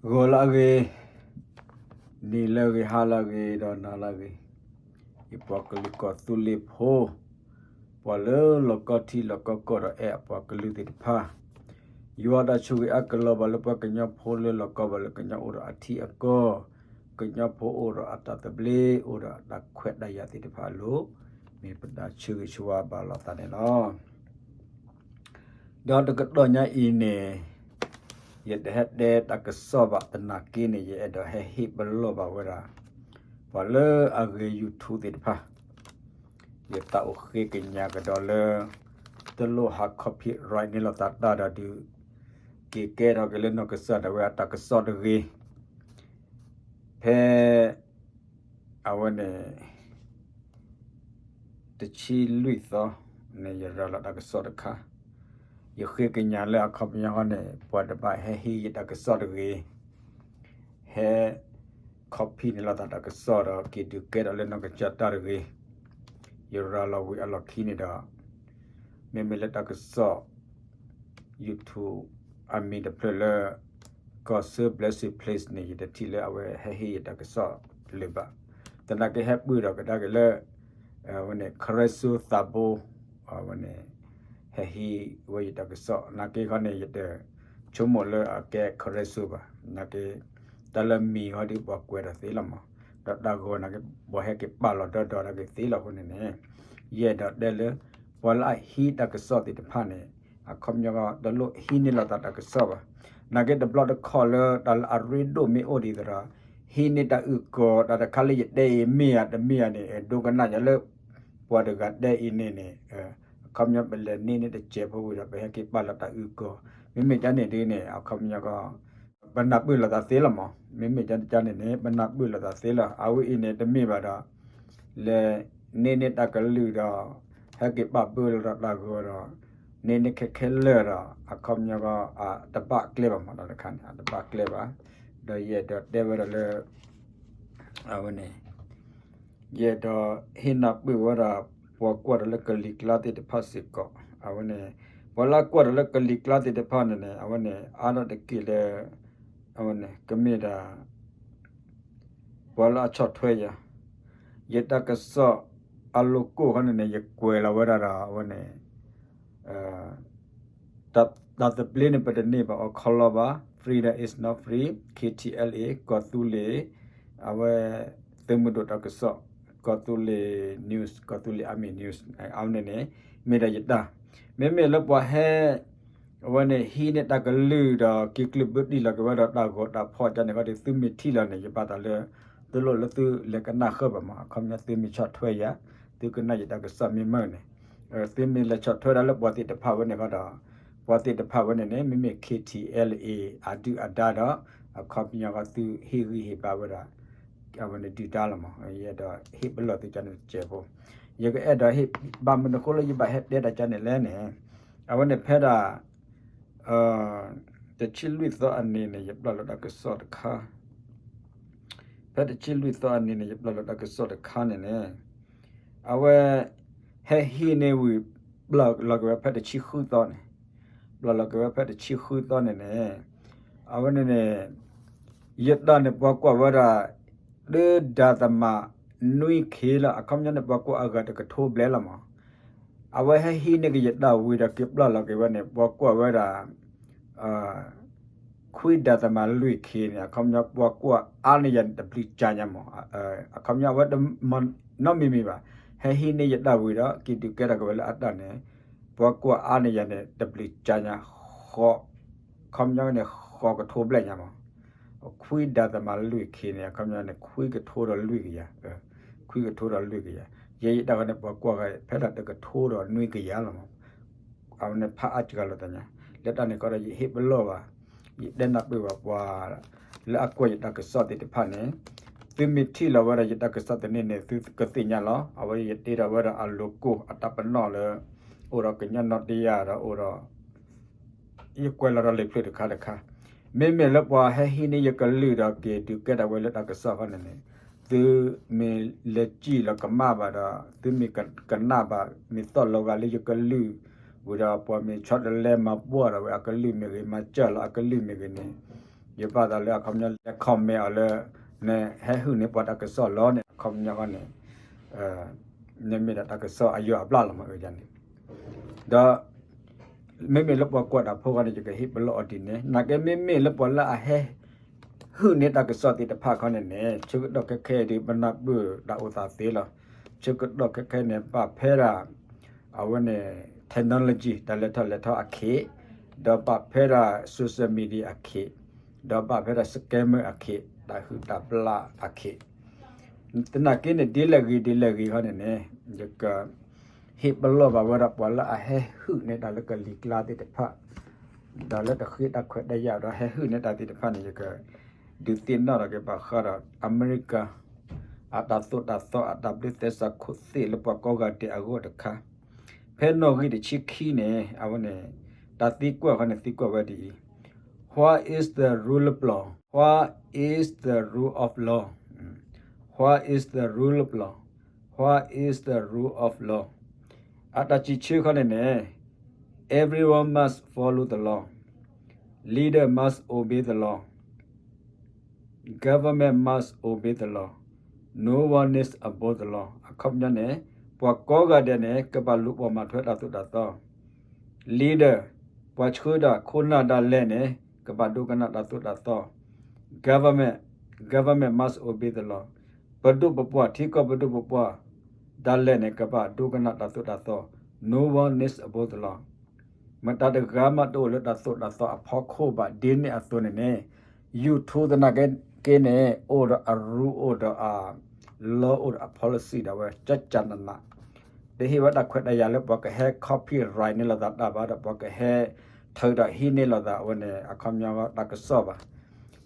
ဂီၤလၢအဂ့ၤ, နံၤလၢအဂ့ၤ, ဟါလၢအဂ့ၤ, ဒီးနၤလၢအဂ့ၤ, ယပှၤကလုာ်ကီၢ်သူလ့ၤဖိ, ပှၤလၢလီၢ်ကီၢ်ထံလီၢ်ကီၢ်ကီၢ်ဒီးအဲၣ်အပှၤကလုာ်သ့ၣ်တဖၣ်, ယွၤတၢ်ဆိၣ်ဂ့ၤအါကလီၤဘၣ်လၢပှၤကညီဖိလၢလီၢ်ကီၢ်ဘၣ်လၢကညီအိၣ်ဒီးအထံအကီၢ်, ကညီဖိအိၣ်ဒီးအတၢ်သဘျ့ အိၣ်ဒီးတၢ်ခွဲးတၢ်ယာ်သ့ၣ်တဖၣ်အလိၤ, မ့ၢ်ပတၢ်ဆၢဂ့ၤဆၢဝါဘၣ်လိာ်သးန့ၣ်လီၤ. ဒီးတကတီၢ်ညါအံၤန့ၣ်, ယတဟဲတဲတၢ်ကစီၣ်ဘၣ်သနာ်က့န့ၣ် ယအဲၣ်ဒိးဟဲဟ့ၣ်ပလီၢ်ဘၣ်ဝဲဒၣ်, ပှၤလၢအဂ့ၤ YouTube သ့ၣ်တဖၣ်, ယသးအိၣ်ဃ့ကညးကဒီးလၢ တလိၣ်ဟး copyright န့ၢ်လိာ်သးတၢ်ဒီးဒုး, က့ၤကဲထီၣ်က့ၤလၢနီၢ်ကစၢ်ဒၣ်ဝဲအတၢ်ကစီၣ်တဂ့ၤ, ဖဲ အဝဲန့ၣ် တဆံလွံၢ်သီန့ၣ် ယရၤလီၤတၢ်ကစီၣ်တခါ, ယဃ့ကညးလၢအခီပညီဃီန့ၣ် ပှၤတဘၣ်ဟဲဟံးယတၢ်ကစီၣ်တဂ့ၤ, ဟဲ copy န့ၢ်လိာ်သးတၢ်ကစီၣ်ဒီး က့ၤဒုးကဲထီၣ်လၢနီၢ်ကစၢ်တၢ်တဂ့ၤ, ယရၤလီၤဝံၤအလီၢ်ခံန့ၣ်ဒီး, မ့မ့ၢ်လၢတၢ်ကစီၣ် YouTube အမံၤတဖျၢၣ်လၢ ကီၢ်စၢ Blessed Place န့ၣ် ယတထံၣ်လၢအဝဲဟဲဟ့ၣ်ယတၢ်ကစီၣ်လၢၤဘၣ်, သနာ်က့ဟဲပၢၢ်ဒီးကဒါက့ၤလၢ အဝဲန့ၣ် ခရဲစိသးဘိ, အဝဲန့ၣ် ဟဲဟံးဝဲယတၢ်ကစီၣ်, နာ်က့ခီန့ၣ် ယတဆိကမိၣ်လၢအကဲခရဲစိဘၣ်, နာ်က့ တၢ်လၢမံၤဃီဒ်ပှၤကွဲးဒီးသ့လီၤမး, ဒီးတၢ်ဂီၤနာ်က့ ပှၤဟဲက့ၤပာ်လီၤဒီဒီနာ်က့သ့လီၤအဃိန့ၣ်န့ၣ်, ယအဲၣ်ဒိးတဲလၢ ပှၤလၢအဟံးတၢ်ကစီၣ်သ့ၣ်တဖၣ်န့ၣ်, အခီပညီကီး တလိၣ်ဟံးန့ၢ်လိာ်သးတၢ်ကစီၣ်ဘၣ်, နာ်က့တဘျီတခီၣ်လၢတၢ်လၢအရ့ဒိၣ်မ့ၢ်အိၣ်ဒ်သိးဒီး, ဟံးန့ၢ်တၢ်အုၣ်ကီၤ တၢ်တခါလၢယတဲအံၤမ့ၢ်ဧါတမ့ၢ်ဧါန့ၣ် ဒိကနၣ်ယၤလၢ ပှၤတဂၤတဲအံၤန့ၣ်န့ၣ်, အခီပညီပလဲၤန့ၢ်န့ၢ်တစဲးဖိဝံၤဒီး ပဟဲက့ၤပာ်လီၤတၢ်အုၣ်ကီၤ, မ့မ့ၢ်ကန့ၣ်ဒ်န့ၣ် အခီပညီကီး ပနၢ်ပၢၢ်လိာ်သးသ့လီၤမး, မ့မ့ၢ်ကန့ၣ်န့ၣ် ပနၢ်ပၢၢ်လိာ်သးသ့လီၤ, အဝဲအံၤန့ၣ်တမ့ၢ်ဘၣ်ဒီး လဲၤန့ၢ်န့ၢ်တၢ်ကလုၢ်ဒီး ဟဲက့ၤပာ်ဘၢလီၤဒီးတၢ်ဂီၤဒီး န့ၢ်န့ၢ်ခဲခဲလၢာ်ဒီး အခီပညီကီး အတဘၣ်ကျဲဘၣ်မး တၢ်တခါန့ၣ် အတဘၣ်ကျဲဘၣ်, ဒီးယအဲၣ်ဒိးတဲဝဲဒၣ်လၢ အဝဲန့ၣ် ယအဲၣ်ဒိးဟ့ၣ်နၢ်ပၢၢ်ဝဲဒၣ် ပှၤကွၢ်တၢ်လၢကလံၤကျါသ့ၣ်တဖၣ်စ့ၢ်ကီး, အဝဲန့ၣ် ပှၤလၢအကွၢ်တၢ်လၢကလံၤကျါသ့ၣ်တဖၣ်န့ၣ်န့ၣ် အဝဲန့ၣ် အါထီၣ်တက့ၢ်လၢ အဝဲန့ၣ် ကမ့ၢ်ဒၣ် ပှၤလၢအဆီၣ်ထွဲယၤ, ယတၢ်ကစီၣ်အ logo ဃီန့ၣ်န့ၣ် ယကွဲးလီၤဝဲဒၣ်ဒီး အဝဲန့ၣ် တၢ်သဘျ့န့ၣ် ပတန့ၢ်ဘၣ်အီၤခီလီဘၣ်, Freedom is not free, K T L A ကီၢ်သူလ့ၤ, အဝဲ သုးမုၢ်ဒိၣ်တၢ်ကစီၣ်, ကီၢ်သူလ့ၤ news, ကီၢ်သူလ့ၤ Army news အဝဲန့ၣ်န့ၣ် မ့ၢ်ဒၣ်ယတၢ်, မ့မ့ၢ်လၢပှၤဟဲ အဝဲန့ၣ် ဟံးန့ၢ်တၢ်ကလုၢ်ဒီး က့ၤကျၢၢ်ဘၢတံၢ်လီၤက့ၤဝဲဒီးတၢ်ဂီၤတၢ်ဖီၣ်ကန့ၣ်ဃီဒီး သုမ့ၢ်ထံၣ်လီၤန့ၣ် ယဘၣ်သးလၢ တလိၣ်လၢသုလဲၤကနၣ်ဃုာ်ဘၣ်မး, အခီပညီသုမ့ၢ်ဆီၣ်ထွဲယၤ, သုကနၣ်ယတၢ်ကစီၣ်မ့ၢ်မုာ်န့ၣ်, သုမ့ၢ်လဲၤဆီၣ်ထွဲဒၣ်လၢပှၤသ့ၣ်တဖၣ်ဝဲန့ၣ်ဃီဒီး ပှၤသ့ၣ်တဖၣ်ဝဲန့ၣ်န့ၣ် မ့မ့ၢ် K T L A အဒုၣ်အဒါဒီး အခီပညီဃီသုဟ့ၣ်ဂံၢ်ဟ့ၣ်ဘါဝဲဒၣ် အဝဲန့ၣ်ဒုၣ်ဒါလီၤမး, ယအဲၣ်ဒိးဟ့ၣ်ပလီၢ်သုကန့ၣ်တစဲးဖိ, ယကအဲၣ်ဒိးဟ့ၣ်ဘၣ်မနုၤအဃိလၢယဘၣ်ဟဲတဲတၢ်ကန့ၣ်လဲၣ်န့ၣ်, အဝဲန့ၣ်ဖဲဒၣ် တဆံလွံၢ်သီအနံၤန့ၣ် ယပျၢ်လီၤတၢ်ကစီၣ်တခါ, ဖဲတဆံလွံၢ်သီအနံၤန့ၣ် ယပျၢ်လီၤတၢ်ကစီၣ်တခါန့ၣ်န့ၣ်, အဝဲ ဟဲဟံးန့ၢ်ဝံၤ ပျၢ်လီၤက့ၤဝဲဖဲတဆံဃုသီန့ၣ်, ပျၢ်လီၤက့ၤဝဲဖဲတဆံဃုသီန့ၣ်န့ၣ်, အဝဲန့ၣ်န့ၣ် ယတၢ်န့ၣ်ပှၤကွၢ်ဝဲဒၣ် တဒၤသမးနွံခ့လၢ အခီပညီန့ၣ် ပှၤကွၢ်အဂၤတကထိဘျဲၣ်လီၤမး, အဝဲဟဲဟံးန့ၢ်က့ၤယတၢ်ဝံၤဒီးက့ၤပျၢ်လီၤက့ၤဝဲန့ၣ် ပှၤကွၢ်ဝဲဒၣ် ခွံဒၤသမးလွံၢ်ခ့န့ၣ် အခီပညီပှၤကွၢ်အါန့ၢ်ယၤန့ၣ် တဘျုးကၢညါမး, အခီပညီအဝဲတမၤနီတမံၤမံၤဘၣ်, ဟဲဟံးန့ၢ်ယတၢ်ဝံၤဒီး က့ၤဒုးကဲထီၣ်က့ၤဝဲလၢအတၢ်န့ၣ်, ပှၤကွၢ်အါန့ၢ်ယၤန့ၣ် တဘျုးကၢညါ, ဃိး, အခီပညီန့ၣ် ဃိးကထိဘျဲၣ်ညါမး, ခွံဒၤသမးလွံၢ်ခ့န့ၣ် အခီပညီန့ၣ် ခွံကထိဒီးလွံၢ်ကယၤ, ခွံကထိဒီးလွံၢ်ကယၤ, ယဲယတၢ်ဃီန့ၣ် ပှၤကွၢ်ဂၤဖဲဒၣ်တကထိဒီးနွံကယၤလီၤမး အဝဲန့ၣ်ဖးအါစှၤလီၤတၢ်ညါ, လၢတၢ်န့ၣ်ဃီဒီး ယဟ့ၣ်ပလီၢ်ဘၣ်, ယတဲနၢ်ပၢၢ်ဘၣ်ပှၤ လၢအကွၢ်ယတၢ်ကစီၣ်သ့ၣ်တဖၣ်န့ၣ်, သုမ့ၢ်ထံၣ်လီၤဝဲဒၣ်ယတၢ်ကစီၣ်သန့န့ၣ် သုကသ့ၣ်ညါလီၤ. အဝဲယတ့ထီၣ်ဝဲဒၣ်အ logo အတၢ်ပနီၣ်လၢ အိၣ်ဒီးကညီနီၢ်တယၢ်ဒီးအိၣ်ဒီး ယကွဲးလီၤဒီးလံာ်ဖျၢၣ်တခါတခါ, မ့မ့ၢ်လၢပှၤဟဲဟံးန့ၢ်ယကလုၢ်ဒီးက့ၤဒုးကဲထီၣ်ဝဲလၢတၢ်ကစီၣ်ဃီန့ၣ်န့ၣ်, သုမ့ၢ်လဲၤစံၣ်လီၤကမၣ်ဘၣ်ဒီး သုမ့ၢ်ကနၣ်ဘၣ် မ့ၢ်သီၣ်လီၤဂာ်လၢယကလုၢ်, ဝံၤဒီးပှၤမ့ၢ်ဆီတလဲမၤပှီၢ်ဒီးဝဲအကလုၢ်မ့ၢ်ဂ့ၤ မၤစၢၤလီၤအကလုၢ်မ့ၢ်ဂ့ၤန့ၣ်, ယဘၣ်သးလၢအခီပညီလဲၤ comment အီၤလၢ နဟဲဟုၣ်န့ၢ်ပှၤတၢ်ကစီၣ်လီၤန့ၣ် အခီပညီဃီန့ၣ် နမ့ၢ်ဒၣ်တၢ်ကစီၣ်အယွၤအဘျၣ်လီၤမးန့ၣ် ဒီး မ့မ့ၢ်လၢပှၤကွၢ်တၢ်ဖိဃီန့ၣ် ယကဟ့ၣ်ပလီၢ်အီၤဒ်န့ၣ် နာ်က့မ့မ့ၢ်လၢပှၤလၢအဟဲ ဟုၣ်န့ၢ်တၢ်ကစီၣ်သ့ၣ်တဖၣ်ခီန့ၣ်န့ၣ် ဆၢကတီၢ်ခဲခဲအံၤဒုး ပနၢ်ပၢၢ်တၢ်အိၣ်သးသ့လီၤ. ဆၢကတီၢ်ခဲခဲန့ၣ် ဘၣ်ဖဲဒၣ် အဝဲန့ၣ် technology တၢ်လဲၤထီၣ်လဲၤထီအခံး, ဒီးဘၣ်ဖဲဒၣ် social media အခံး, ဒီးဘၣ်ဖဲဒၣ် scammer အခံး, တၢ်ဟုၣ်တၢ်ဘျၣ်အခံး, သနာ်က့န့ၣ် ဒ်လဲၣ်ဂ့ၤဒ်လဲၣ်ဂ့ၤခီန့ၣ်န့ၣ် ယက ဟ့ၣ်ပလီၢ်ဘၣ်ဝဲဒၣ်ပှၤလၢအဟဲဟုၣ်န့ၢ်တၢ်လၢကလံၤကျါသ့ၣ်တဖၣ်, ဒီးလၢတဃ့တၢ်ခွဲးတၢ်ယာ်ဒီးဟဲဟုၣ်န့ၢ်တၢ်သ့ၣ်တဖၣ်န့ၣ် ယက ဒုးသ့ၣ်နီၣ်ထီၣ်က့ၤဘၣ်ဃးဒီး အမဲရကၤ အတၢ်သိၣ်တၢ်သီအတၢ်ဘျုးသဲစးခိၣ်သ့ၣ်လၢပှၤကိးဂၤဒဲးအဂီၢ်တခါ, ဖဲနီၣ်ဂံၢ်တဆံခံန့ၣ် အဝဲန့ၣ် တၢ်သံကွၢ်ဃီန့ၣ်သံကွၢ်ဝဲဒ်အံၤ, What is the rule of law? What is the rule of law? What is the rule of law? What is the rule of law? အတၢ်စံးဆၢခီန့ၣ်န့ၣ် Everyone must follow the law. Leader must obey the law. Government must obey the law. No one is above the law. အခီပညီန့ၣ် ပှၤကိးဂၤဒဲးန့ၣ် ကဘၣ်လူၤပိာ်မၤထွဲတၢ်သိၣ်တၢ်သီ leader ပှၤဆှၢတၢ်ခိၣ်နၢ်ဒၣ်လဲာ်န့ၣ် ကဘၣ်ဒိကနၣ်တၢ်သိၣ်တၢ်သီ government, government must obey the law. ပဒိၣ်ပပှၢ် ထံကီၢ်ပဒိၣ်ပပှၢ် ဒၣ်လဲာ်န့ၣ် ကဘၣ်ဒိကနၣ်တၢ်သိၣ်တၢ်သီ no one is above the law. မတၤတဂၤမးတအိၣ်လၢတၢ်သိၣ်တၢ်သီအဖီခိၣ်ဘၣ် ဒ်န့ၣ်အသိးန့ၣ်န့ၣ် YouTube သနာ်က့န့ၣ် အိၣ်ဒီးအ rule အိၣ်ဒီးအ law အိၣ်ဒီးအ policy ဒၣ်ဝဲ ကကနန တဟ့ၣ်ဝဲတၢ်ခွဲးတၢ်ယာ်လၢပှၤကဟဲ copyright န့ၢ်လိာ်သးတၢ်ဘၣ်ဒီး ပှၤကဟဲထုးဒီးဟံးန့ၢ်လိာ်သးအဝဲန့ၣ် အခီပညီတၢ်ကစီၣ်ဘၣ်.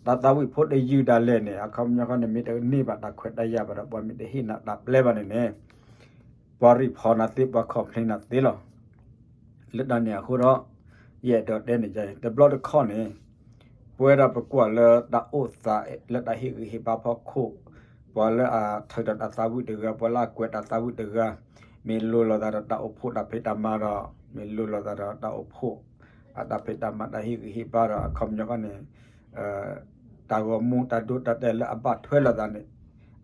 တၢ်သးဝံၣ်ဖိတယုၢ်ဒၣ်လဲာ်န့ၣ် အခီပညီဃီန့ၣ် မ့ၢ်တန့ၢ်ဘၣ်တၢ်ခွဲးတၢ်ယာ်ဘၣ်ဒီး ပှၤမ့ၢ်တဟ့ၣ်နၤတၢ်ပျဲဘၣ်န့ၣ်န့ၣ် ပှၤ report နၤသ့ ပှၤ complain နၤသ့လီၤ. လၢတၢ်န့ၣ်အဃိဒီး ယအဲၣ်ဒိးတဲန့ၣ် တဘျီတခီၣ်န့ၣ် ပဝဲဒၣ်ပကွၢ်လၢတၢ်အိၣ်သးလၢတၢ်ဟ့ၣ်ဂံၢ်ဟ့ၣ်ဘါဖီခိၣ်, ပှၤလၢအထုးဒီးတၢ်သးဝံၣ်တဂၤ, ပှၤလၢအကွဲးတၢ်သးဝံၣ်တဂၤ, မ့ၢ်လိၤလိာ်သးဒီးတၢ်အိၣ်ဖှိၣ်တၢ်ဖံးတၢ်မၤဒီး မ့ၢ်လိၤလိာ်သးဒီးတၢ်အိၣ်ဖှိၣ် အတၢ်ဖံးတၢ်မၤတၢ်ဟ့ၣ်ဂံၢ်ဟ့ၣ်ဘါဒီး အခီပညီဃီန့ၣ် တၢ်ဂီၤမူတၢ်ဒိတၢ်တဲာ်လၢအဘၣ်ထွဲလိာ်သးန့ၣ်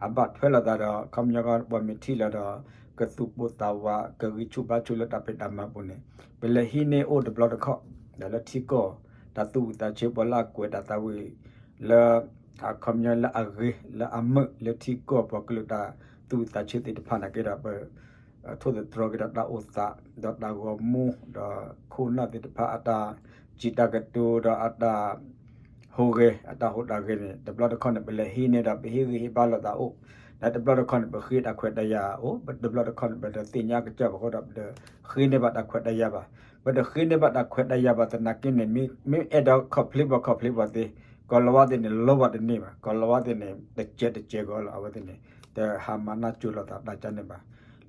အဘၣ်ထွဲလိာ်သးဒီး အခီပညီဃီ ပှၤမ့ၢ်ထံၣ်လီၤဒီး ကသူၣ်ပိၢ်သးဝး ကဂံၢ်ဆူၣ်ဘါဆူၣ်လၢတၢ်ဖံးတၢ်မၤပူၤန့ၣ် ပလဲၤဟံးန့ၢ်အိၣ်တဘျီတခီၣ် ဒီးလၢထံကီၢ် တၢ်သူၣ်ဝံၣ်သးဆၢ ပှၤလၢအကွဲးတၢ်သးဝံၣ် လၢ အခီပညီလၢအဂ့ၤ လၢအမုာ် လၢထံကီၢ်ပှၤကလုာ်တၢ်သူၣ်ဝံၣ်သးဆၢသ့ၣ်တဖၣ်နာ်က့ဒီး ပ ထိၣ်သတြီၤက့ၤဒီးတၢ်အိၣ်သး ဒီးတၢ်ဂီၤမူ ဒီးခိၣ်နၢ်သ့ၣ်တဖၣ်အတၢ်စံးတၢ်ကတိၤဒီးအတၢ် ဟူးဂဲၤ အတၢ်ဟူးတၢ်ဂဲၤန့ၣ် တဘျီတခီၣ်န့ၣ် ပလဲၤဟံးန့ၢ်ဒီးပဟ့ၣ်ဂံၢ်ဟ့ၣ်ဘါလိာ်သးအိၣ်, ဒီးတဘျီတခီၣ်န့ၣ် ပဃ့တၢ်ခွဲးတၢ်ယာ်အိၣ်, တဘျီတခီၣ်န့ၣ် ပတသ့ၣ်ညါကစၢ်ဘၣ်ဃိဒီး ပတဃ့န့ၢ်ဘၣ်တၢ်ခွဲးတၢ်ယာ်ဘၣ်, ပတဃ့န့ၢ်ဘၣ်တၢ်ခွဲးတၢ်ယာ်ဘၣ်သနာ်က့န့ၣ် မ့ၢ်အဲၣ်ဒိး complain ပှၤ complain ပှၤသ့, ကီၤလၤဝါသ့ၣ်န့ၣ် လီၤပှၤတန့ၢ်ဘၣ်, ကီၤလၤဝါသ့ၣ်န့ၣ် တစဲးတစဲးကီးလီၤ အဝဲသ့ၣ်န့ၣ် တဟးမၤနၢ်ကၠိလိာ်သးတၢ်ကန့ၣ်ဘၣ်.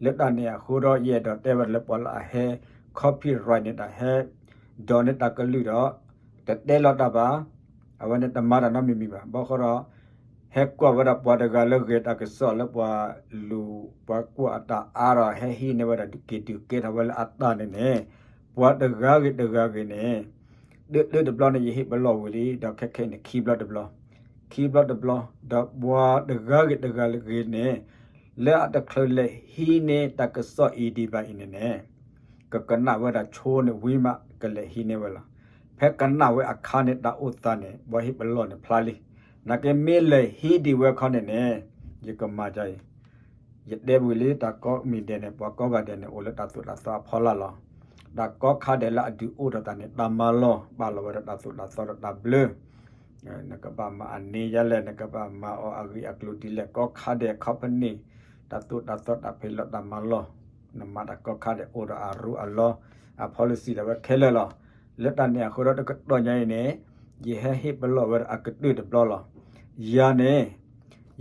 လၢတၢ်န့ၣ်အဃိဒီး ယအဲၣ်ဒိးတဲဝဲဒၣ်လၢပှၤလၢအဟဲ copyright န့ၣ် တၢ်ဟဲ ဒိးန့ၢ်တၢ်ကလုၢ်ဒီး တတဲလီၤတၢ်ဘၣ်, အဝဲန့ၣ်တမၤတၢ်နီတမံၤမံၤဘၣ်. ဘၣ်ဃိဒီး ဟဲကွၢ်ဝဲဒၣ်ပှၤတဂၤလၢဂဲၤတၢ်ကစီၣ်လၢပှၤလူၤ ပှၤကွၢ်အတၢ်အါဒီး ဟဲဟံးန့ၢ်ဝဲဒၣ်ဒုးက့ၤဒုးကဲထီၣ်ဝဲလၢအတၢ်န့ၣ်န့ၣ်, ပှၤတဂၤဂ့ၤတဂၤဂ့ၤန့ၣ် ဒၢတဘျီန့ၣ် ယဟ့ၣ်ပလီၢ်ဝံၤလံ ဒီးခဲခဲအံၤန့ၣ် ခံဘျီတဘျီ, ခံဘျီတဘျီ, ဒီးပှၤတဂၤဂ့ၤတဂၤဂ့ၤန့ၣ် လၢအတချုးလဲၤဟံးန့ၢ်တၢ်ကစီၣ်အံၤဒံးဘၣ်အံၤန့ၣ်န့ၣ် ကကနၣ်ဝဲဒၣ်ဆိန့ၣ်ဝံၤမး ကလဲၤဟံးန့ၢ်ဝဲလီၤ. ဖဲကနၣ်ဝဲအခါန့ၣ် တၢ်အိၣ်သးန့ၣ် ပှၤဟ့ၣ်ပလီၢ်န့ၣ်ဖျါလံ. နာ်က့မ့ၢ်လဲၤဟံးဒံးဝဲခီန့ၣ်န့ၣ် ယကမၤဒ်အံၤ ယတဲဝံၤလံ တၢ်ကိးမံၤဒဲးန့ၣ် ပှၤကိးဂၤဒဲးန့ၣ် အိၣ်လၢတၢ်သိၣ်တၢ်သီအဖီလာ်လီၤ. တၢ်ကိးခါဒဲးလၢအဒုးအိၣ်ထီၣ်သးန့ၣ် တၢ်မၤလီၢ် ပာ်လီၤဝဲဒၣ်တၢ်သိၣ်တၢ်သီဒီးတၢ်ဘျၢ နကဘၣ်မၤအန့ယါလဲၣ်, နကဘၣ်မၤအီၤအဂ့ၢ်အကျိၤဒ်လဲၣ်, ကိးခါဒဲး company တၢ်သိၣ်တၢ်သီတၢ်ဖံးလီၢ်တၢ်မၤလီၢ်, နမၤတၢ်ကိးခါဒဲးအိၣ်ဒီးအရူအလီၢ် အ policy ဒၣ်ဝဲခဲလၢာ်လီၤ. လၢတၢ်န့ၣ်အဃိဒီးတကတီၢ်ညါအံၤန့ၣ် ယဟဲဟ့ၣ်ပလီၢ်ဝဲဒၣ်အကတၢၢ်တဘျီလီၤ. ယၤန့ၣ်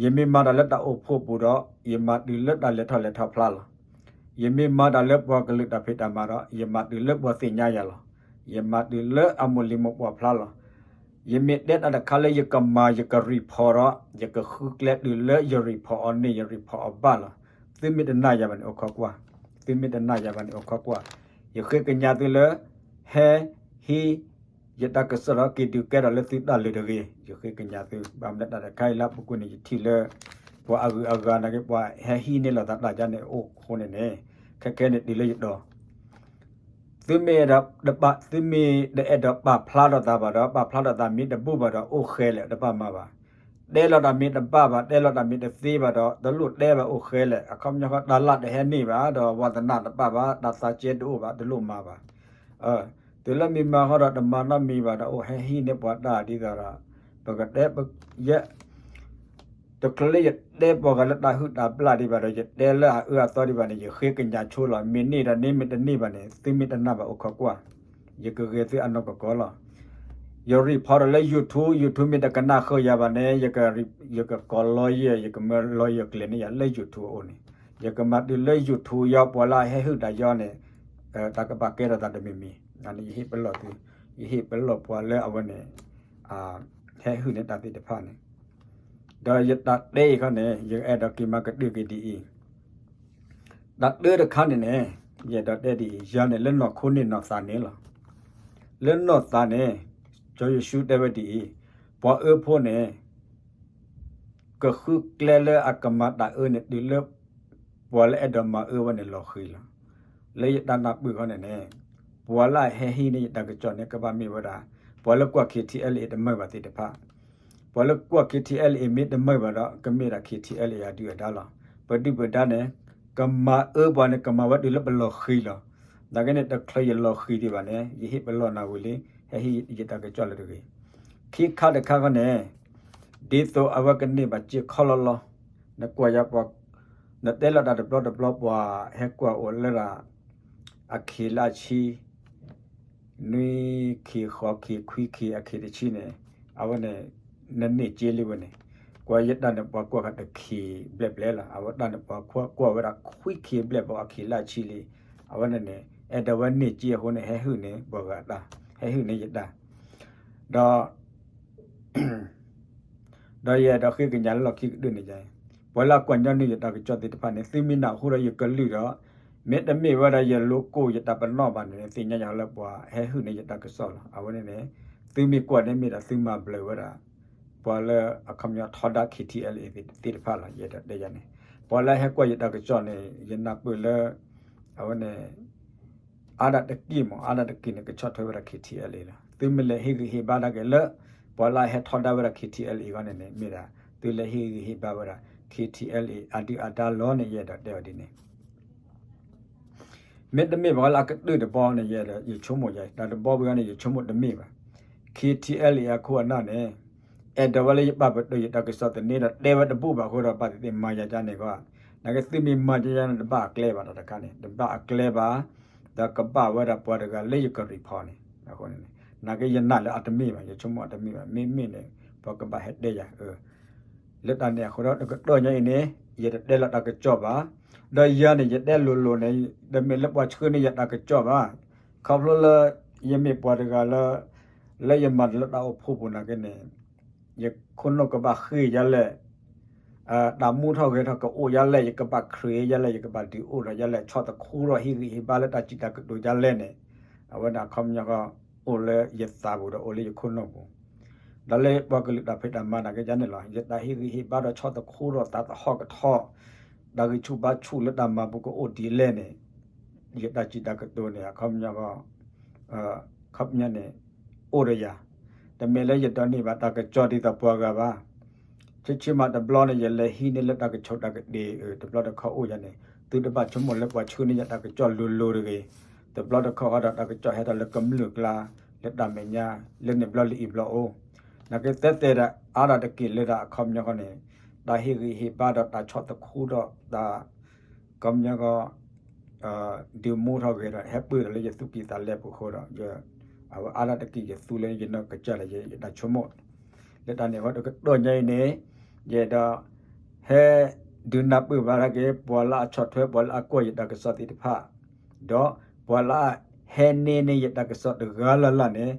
ယမ့ၢ်မၤတၢ်လၢတၢ်အိၣ်ဖှိၣ်ပူၤဒီး ယမၤတုၤလၢတၢ်လဲၤထီၣ်လဲၤထီဖျါလီၤ. ယမ့ၢ်မၤတၢ်လၢပှၤကလုာ်တၢ်ဖံးတၢ်မၤဒီး ယမၤတုၤလၢပှၤသ့ၣ်ညါယၤလီၤ. ယမၤတုၤလၢအမိၢ်လံၤမိၢ်ပှၢ်ဖျါလီၤ. ယမ့ၢ်တဲတၢ်တခါလၢယကမၤယက report ဒီး ယကဃုကျဲတုၤလၢယ report အီၤန့ၣ် ယ report အီၤဘၣ်လီၤ. သုမ့ၢ်တနာ်ယၤဘၣ်န့ၣ် အိၣ်ခိးကွၢ်, သုမ့ၢ်တနာ်ယၤဘၣ်န့ၣ် အိၣ်ခိးကွၢ်, ယဃ့ကညးသုလၢ ဟဲ ဟံး ယတၢ်ကစီၣ်ဒီးက့ၤဒုးကဲထီၣ်လၢသုတၢ်လၢာ်တဂ့ၤ, ယဃ့ကညးသု, ဘၣ်မနုၤတၢ်တခါအံၤလၢအပူၤကွံာ်န့ၣ် ယထံၣ်လၢ ပှၤအဂုၤအဂၤနာ်က့ ပှၤဟဲဟံးန့ၢ်လိာ်သးတၢ်ယါန့ၣ်အိၣ်အဃိန့ၣ်န့ၣ်, ခဲခဲန့ၣ်တုၤလၢယတီၤ သုမ့ၢ်တပာ် သုမ့ၢ်တအဲၣ်ဒိးပာ်ဖျါထီၣ်သးဘၣ်ဒီး ပာ်ဖျါထီၣ်သးမ့ၢ်တဘူၣ်ဘၣ်ဒီး အိၣ်ဃဲလဲၣ် တဘၣ်မၤဘၣ်. တဲလီၤတၢ်မ့ၢ်တဘၣ်ဘၣ် တဲလီၤတၢ်မ့ၢ်တသ့ဘၣ်ဒီး တလိၣ်တဲဘၣ် အိၣ်ဃဲလဲၣ်. အခီပညီဃီ တၢ်လၢ်တဟဲန့ၢ်ဘၣ်ဒီး ဝါသနၢ်တပာ်ဘၣ် တၢ်သးကဲတအိၣ်ဘၣ် တလိၣ်မၤဘၣ်. တုၤလၢမ့ၢ်မၤဃီဒီးတမၤနီတမံၤဘၣ်ဒီး အိၣ်ဟဲဟံးန့ၢ်ပှၤတၢ်ဒ်သိးဒီး ပကတဲ ယ တချုးလၢယတဲပှၤဂၤလၢတၢ်ဟုၣ်တၢ်ဘျၣ်ဒံးဘၣ်ဒီး ယတဲလၢအအၢအသီဒံးဘၣ်န့ၣ် ယဃ့ကညးဆိလီၤ. မ့ၢ်န့ၢ်ဒီးန့ၢ် မ့ၢ်တန့ၢ်ဘၣ်န့ၣ် သုမ့ၢ်တနာ်ဘၣ်အိၣ်ခိးကွၢ်, ယကဂဲၤသုအနီၢ်ကီၢ်လီၤ. ယ report ဒီးလၢ YouTube, YouTube မ့ၢ်တကနၣ်ဃုာ်ယၤဘၣ်န့ၣ် ယကကိး lawyer, ယကမၢ lawyer ကျဲၤန့ၢ်ယၤလၢ YouTube အအိၣ်န့ၣ်, ယကမၤတုၤလၢ YouTube ယီၤ ပှၤလၢအဟဲဟုၣ်တၢ်ယီၤန့ၣ် တၢ်ကဘၣ်ကဲထီၣ်သးတမံၤမံၤ, န့ၣ်ယဟ့ၣ်ပလီၢ်သု, ယဟ့ၣ်ပလီၢ်ပှၤလၢအဝဲန့ၣ် ဟဲဟုၣ်န့ၢ်တၢ်သ့ၣ်တဖၣ်န့ၣ်, ဒီးယတၢ်တဲအံၤခီန့ၣ် ယအဲၣ်ဒိးက့ၤမၤကတၢၢ်က့ၤဒ်အံၤ, တၢ်တၢတခါန့ၣ်န့ၣ် ယအဲၣ်ဒိးတဲဒ်အံၤ, ယၤန့ၣ်လၢနီၢ်ခိန့ၣ်နီၢ်သးန့ၣ်လီၤ. လၢနီၢ်သးန့ၣ် ကစၢ်ယ့ၣ်ၡူးတဲဝဲဒ်အံၤ, ပှၤအၢဖိန့ၣ် ကဃုကျဲလၢအကမၤတၢ်အၢန့ၣ် တုၤလၢ ပှၤလၢအဲၣ်ဒိးမၤအၢဝဲန့ၣ်လီၤဃံၤလီၤ. လၢယတၢ်နၢ်ပၢၢ်ခီန့ၣ်န့ၣ် ပှၤလၢအဟဲဟံးန့ၢ်ယတၢ်ကစီၣ်န့ၣ် ကဘၣ်မ့ၢ်ဝဲဒၣ် ပှၤလၢကွၢ် K T L A တမုာ်ဘၣ်သ့ၣ်တဖၣ်, ပှၤလၢကွၢ် K T L A မ့ၢ်တမုာ်ဘၣ်ဒီး ကမ့ၢ်ဒၣ် K T L A အဒုၣ်အဒါလီၤ. ပဒုၣ်ပဒါန့ၣ် ကမၤအၢပှၤန့ၣ် ကမၤဝဲတုၤလၢပလီၤဃံၤလီၤ. နာ်က့န့ၣ် တချုးယလီၤဃံၤဒံးဘၣ်န့ၣ် ယဟ့ၣ်ပလီၢ်နၤဝံၤလံ, ဟဲဟံးယတၢ်ကစီၣ်လၢတဂ့ၤ. ခံခါတခါခီန့ၣ် ဒ်သိးအဝဲကန့ၢ်ဘၣ်စ့ခီလီၤလီၤ, နကွၢ်ယၤပှၤ, နတဲလီၤတၢ်တဘျီတဘျီ ပှၤဟဲကွၢ်အိၣ်လၢဒၣ် အခ့လၢအဆံ နွံခ့ ဃိးခ့ ခွံခ့ အခ့တဆံန့ၣ်, အဝဲန့ၣ် နန့ၢ်စ့လံဝဲန့ၣ်, ကွၢ်ယတၢ်န့ၣ် ပှၤကွၢ်ဃီတခ့ဘျဲၣ်ဘျဲၣ်လီၤ. အဝဲတၢ်န့ၣ် ပှၤကွၢ်ဝဲဒၣ်ခွံခ့ဘျဲၣ်ဘျဲၣ် အခ့လၢအဆံလံ. အဝဲန့ၣ်န့ၣ် အဲၣ်ဒိးဝဲန့ၢ်စ့အဃိန့ၣ် ဟဲဟုၣ်န့ၢ်ပှၤဂၤတၢ်, ဟဲဟုၣ်န့ၢ်ယတၢ်, ဒီး ဒီးယအဲၣ်ဒိးဃ့ကညးလၢလီၢ်ခံကတၢၢ်န့ၣ်ယၤ, ပှၤလၢအကွၢ်ညီနုၢ်ယတၢ်ကစီၣ်သ့ၣ်တဖၣ်န့ၣ် သုမ့ၢ်နၢ်ဟူဒီးယကလုၢ်ဒီး မ့တမ့ၢ်ဝဲဒၣ်ယလိကိၣ်ယတၢ်ပနီၣ်ဘၣ်န့ၣ် သ့ၣ်ညါယၤလၢပှၤဟဲဟုၣ်န့ၢ်ယတၢ်ကစီၣ်လီၤ. အဝဲန့ၣ်န့ၣ် သုမ့ၢ်ကွၢ်န့ၣ်မ့ၢ်ဒၣ်သုမၤဘျုးဝဲဒၣ် ပှၤလၢအခီပညီထီဒါ K T L A သ့ၣ်တဖၣ်လီၤ. ယအဲၣ်ဒိးတဲယၤန့ၣ် ပှၤလၢဟဲကွၢ်ယတၢ်ကစီၣ်န့ၣ် ယနၢ်ပၢၢ်လၢ အဝဲန့ၣ် အါဒၣ်တက့ၢ်မး အါဒၣ်တက့ၢ်န့ၣ် ကဆီၣ်ထွဲဝဲဒၣ် K T L A လီၤ. သုမ့ၢ်လဲၤဟ့ၣ်ဂံၢ်ဟ့ၣ်ဘါဒၣ်က့ၤလၢ ပှၤလၢအဟဲထီဒါဝဲဒၣ် K T L A အဂီၢ်န့ၣ်န့ၣ် မ့ၢ်ဒၣ် သုလဲၤဟ့ၣ်ဂံၢ်ဟ့ၣ်ဘါဝဲဒၣ် K T L A အဒုၣ်အဒါလီၤန့ၣ် ယအဲၣ်ဒိးတဲအီၤဒ်န့ၣ် မ့တမ့ၢ်ဘၣ်လၢအကတၢၢ်တဘီန့ၣ် ယအဲၣ်ဒိး ယဆိကမိၣ်ယၤ တၢ်တဘီဝဲန့ၣ် ယဆိကမိၣ်တမ့ၢ်ဘၣ်. K T L A အခိၣ်အနၢ်န့ၣ် အဲၣ်ဒိးဝဲလၢယပာ်ပတုာ်ယတၢ်ကစီၣ်သန့ဒီး တဲဝဲတဘူၣ်ဘၣ်အဃိဒီး ဘၣ်သ့ၣ်သ့ၣ်မၤယၤကန့ၣ်ကီး နာ်က့သုမ့ၢ်မၤယၤန့ၣ် တဘၣ်အကျဲဘၣ်တၢ်တခါန့ၣ် တဘၣ်အကျဲဘၣ် ဒီးကဘၣ်ဝဲဒၣ်ပှၤတဂၤလၢယက report န့ၣ် အဃိန့ၣ် နာ်က့ယနာ်လၢအတမ့ၢ်ဘၣ် ယဆိကမိၣ်အတမ့ၢ်ဘၣ် မ့မ့ၢ်န့ၣ် ပှၤကဘၣ်ဟဲတဲယၤ လၢတၢ်န့ၣ်အဃိဒီး တကတီၢ်ညါအံၤန့ၣ် ယတတဲလီၤတၢ်ကစီၣ်ဘၣ်. ဒီးယၤန့ၣ် ယတဲလိၤလိၤန့ၣ် တမ့ၢ်လၢပှၤဆှၢန့ၢ်ယတၢ်ကစီၣ်ဘၣ်. ခီဖျိလၢ ယမ့ၢ်ပှၤတဂၤလၢ လၢယမၤတၢ်လၢတၢ်အိၣ်ဖှိၣ်ပူၤနာ်က့န့ၣ် ယခိၣ်နူာ်ကဘၣ်ဃ့ၢ်ယၤလဲၣ် တၢ်မူထီၣ်ဂဲၤထီၣ်ကအိၣ်ယၤလဲၣ် ယကဘၣ် create ယၤလဲၣ် ယကဘၣ်ဒုးအိၣ်ထီၣ်ယၤလဲၣ် ဆီၣ်သခူထီၣ်ဟ့ၣ်ဂံၢ်ဟ့ၣ်ဘါလၢတၢ်စံးတၢ်ကတိၤယၤလဲၣ်န့ၣ် အဝဲန့ၣ်အခီပညီကီး အိၣ်လၢယသးပူၤဒီးအိၣ်လၢယခိၣ်နူာ်ပူၤ ဒီးလၢပှၤကလုာ်တၢ်ဖံးတၢ်မၤနာ်က့ယၤန့ၣ်လီၤ. ယတၢ်ဟ့ၣ်ဂံၢ်ဟ့ၣ်ဘါဒီးဆီၣ်သခူထီၣ်သးသဟီၣ်ကထီၣ် တၢ်ဂံၢ်ဆူၣ်ဘါဆူၣ်လၢတၢ်မၤပူၤကအိၣ်ဒ်လဲၣ်န့ၣ် ယတၢ်စံးတၢ်ကတိၤန့ၣ် အခီပညီကီး ခီပညီန့ၣ် အိၣ်ဒီးယၤ တမ့ၢ်လၢယဒိးန့ၢ်ဘၣ်တၢ်ကစီၣ်ဒ်သိးပှၤဂၤဘၣ်. ဆံးဆံးမးတဘျီန့ၣ် ယလဲၤဟံးန့ၢ်လၢတၢ်ကဆိၣ်တၢ်ကတ့ၢ် တဘျီတခီအိၣ်ယၤန့ၣ် သုတဘၣ်ဆိကမိၣ်လၢပှၤဆှၢန့ၢ်ယတၢ်ကစီၣ်လိၤလိၤတဂ့ၤ. တဘျီတခီဃီဒီးတၢ်ကစီၣ်ဟဲထီၣ်လၢကမျၢၢ်ကျါ လၢတၢ်မဲာ်ညါ လၢန့ၣ်ဘျီလၢအံၤဘျီအိၣ် နာ်က့သဲသဲဒၣ်အါဒၣ်တက့ၢ်လၢဒၣ်အခီပညီဃီန့ၣ် တၢ်ဟ့ၣ်ဂံၢ်ဟ့ၣ်ဘါဒီးတၢ်ဆီၣ်သခူဒီးတၢ် ခီပညီဃီ ဒုးမူထီၣ်ဂဲၤဒီး ဟဲပၢၢ်ဒီးလၢယသူၣ်ကံၢ်သးလဲပူၤအဃိဒီး အဝဲအါဒၣ်တက့ၢ်ယသူလၢယနီၢ်ကစၢ်ဒီးယတၢ်ဆိကမိၣ် လၢတၢ်န့ၣ်အဃိတကတီၢ်ညါအံၤန့ၣ် ယအဲၣ်ဒိး ဟဲ ဒုးနၢ်ပၢၢ်ဘၣ်ဒၣ်က့ၤ ပှၤလၢအဆီၣ်ထွဲ ပှၤလၢအကွၢ်ယတၢ်ကစီၣ်သ့ၣ်တဖၣ် ဒီးပှၤလၢအဟဲန့ၢ်န့ၢ်ယတၢ်ကစီၣ်တဂၤလၢ်လၢ်န့ၣ်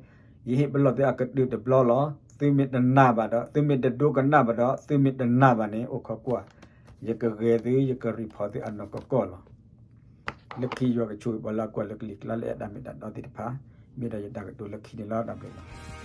ယဟ့ၣ်ပလီၢ်သုအကတၢၢ်တဘျီလီၤ. သုမ့ၢ်တနာ်ဘၣ်ဒီး သုမ့ၢ်တဒိကနၣ်ဘၣ်ဒီး သုမ့ၢ်တနာ်ဘၣ်န့ၣ် အိၣ်ခိးကွၢ် ယကဂဲၤသု ယက report သုအနီၢ်ကီၢ်ကီၢ်လီၤ. လၢခံယွၤကဆိၣ်ဂ့ၤပှၤလၢအကွၢ်လၢကလံၤကျါလၢအဲၣ်တၢ်မ့ၢ်တၢ်တီသ့ၣ်တဖၣ် မ့ၢ်ဒီးယတၢ်ကတိၤလၢခံန့ၣ်လီၤ. တၢ်ဘျုးလီၤ.